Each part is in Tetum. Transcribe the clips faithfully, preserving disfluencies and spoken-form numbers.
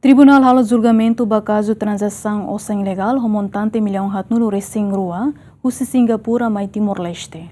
Tribunál halo julgamentu ba kazu tranzasaun osan ilegál ho montante millaun haatnulu resin rua, husi Singapura mai Timor-Leste.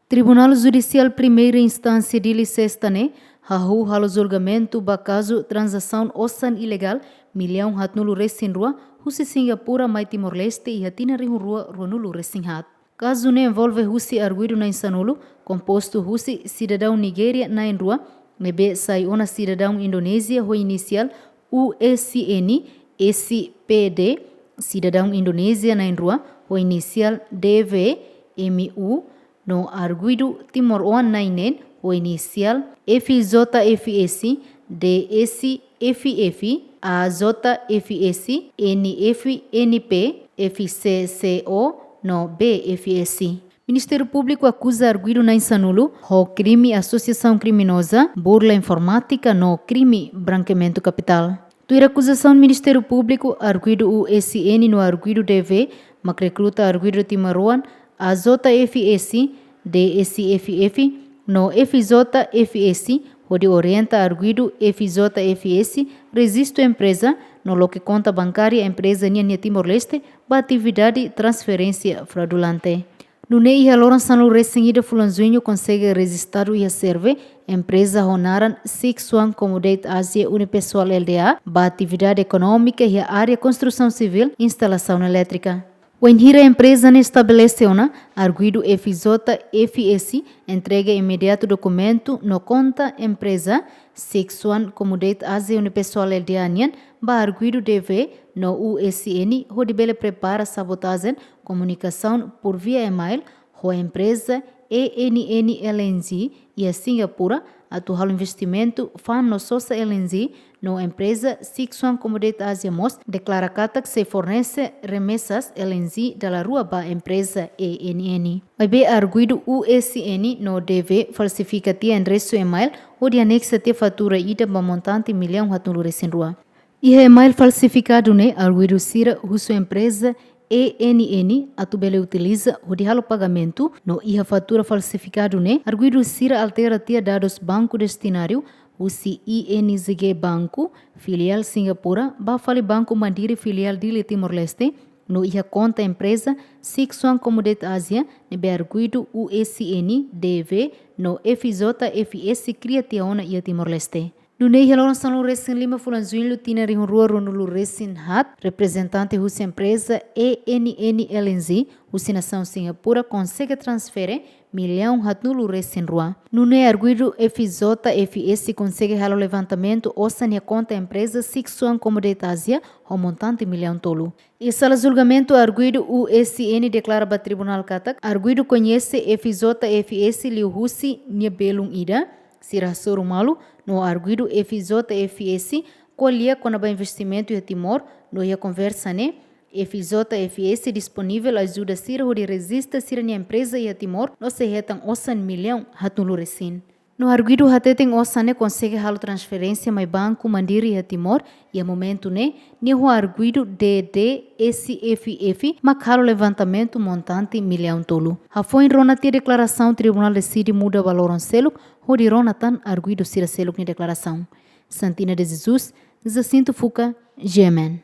Tribunál Judisiál Primeira Instánsia Dili Sesta ne'e hahú halo julgamentu ba kazu tranzasaun osan ilegál millaun haatnulu resin rua, husi Singapura mai Timor-Leste iha tinan rihun rua ruanulu resin haat. Kazu ne'e envolve husi arguidu na'in sanulu, kompostu husi sidadaun Nigéria na'in rua, ne'ebé sai ona sidadaun Indonézia ho inisiál U S N S P D, sidadaun Indonézia na'in rua ho inisiál D V M U, no arguidu timoroan na'in neen ho inisiál F J F S, D S F F, A J F S, N F N P, F C C O, no B F S. Ministériu Públiku akuza arguidu na'in sanulu ho krime asosiasaun kriminoza, burla informátika no krime brankeamentu kapitál. Tuir akuzasaun Ministériu Públiku, arguidu U S N no arguidu D V mak rekruta arguidu timoroan A J F S, D S F F no F J F S, hodi orienta arguidu F J F S rejistu empreza no loke konta bankária empreza nian iha Timor-Leste ba atividade transferénsia fraudulante. Nune'e iha loron sanulu resin ida fulan Juñu konsege rejistadu iha Serve empreza ho naran Six One Commodate Asia Unipessoal L D A ba atividade ekonómika iha área konstrusaun sivíl, instalasaun elétrika. Wainhira empreza ne'e estabelese ona, arguidu F J F S entrega imediatu dokumentu no konta empreza Six One Commodate Asia Unipessoal L D A nian ba arguidu D V no U S N hodi bele prepara sabotajen komunikasaun por via email ho empreza E N N L N G iha Singapura atu halo investimentu fa'an no sosa L N G, no empreza Six One Commodate Asia mós deklara katak sei fornese remesas L N G dala rua ba empreza E N N. Maibé arguidu U S N no D V falsifika tiha enderesu email hodi anexa tiha fatura ida ba montante millaun haatnulu resin rua. Iha email falsifikadu ne'e, arguidu sira husu empreza E N N atu bele utiliza hodi halo pagamentu, no iha fatura falsifikadu ne'e, arguidu sira altera tiha dadus banku destináriu husi I N G Banku, filiál Singapura, ba fali Banku Mandiri, filiál Dili, Timor-Leste, no iha konta empreza Six One Commodate Asia, ne'ebé arguidu U S N, D V no F J F S kria tiha ona iha Timor-Leste. Nune'e iha loron sanulu resin lima fulan Juñu tinan rihun rua ruanulu resin haat, reprezentante husi empreza E N N L N G husi nasaun Singapura konsege transfere millaun haatnulu resin rua. Nune'e arguidu F J F S konsege halo levantamentu osan iha konta empreza Six One Commodate Asia ho montante millaun tolu. Iha sala julgamentu, arguidu U S N deklara ba tribunál katak arguidu koñese F J F S liuhusi nia belun ida, sira hasoru malu, no arguidu F J F S ko'alia kona-ba investimentu iha Timor, no iha konversa ne'e, F J F S disponivel ajuda sira hodi rejista sira-nia empreza iha Timor, no sei hetan osan millaun haatnulu resin. No arguidu hateten osan ne'e konsege halo transferénsia mai Banku Mandiri iha Timor, iha momentu ne'e, nia ho arguidu D D S F F mak halo levantamentu montante millaun tolu. Hafoin rona tiha deklarasaun, tribunál deside muda ba loron seluk, hodi rona tan arguidu sira seluk nia deklarasaun. Santina de Jesus, Jacinto Fuca, G M N.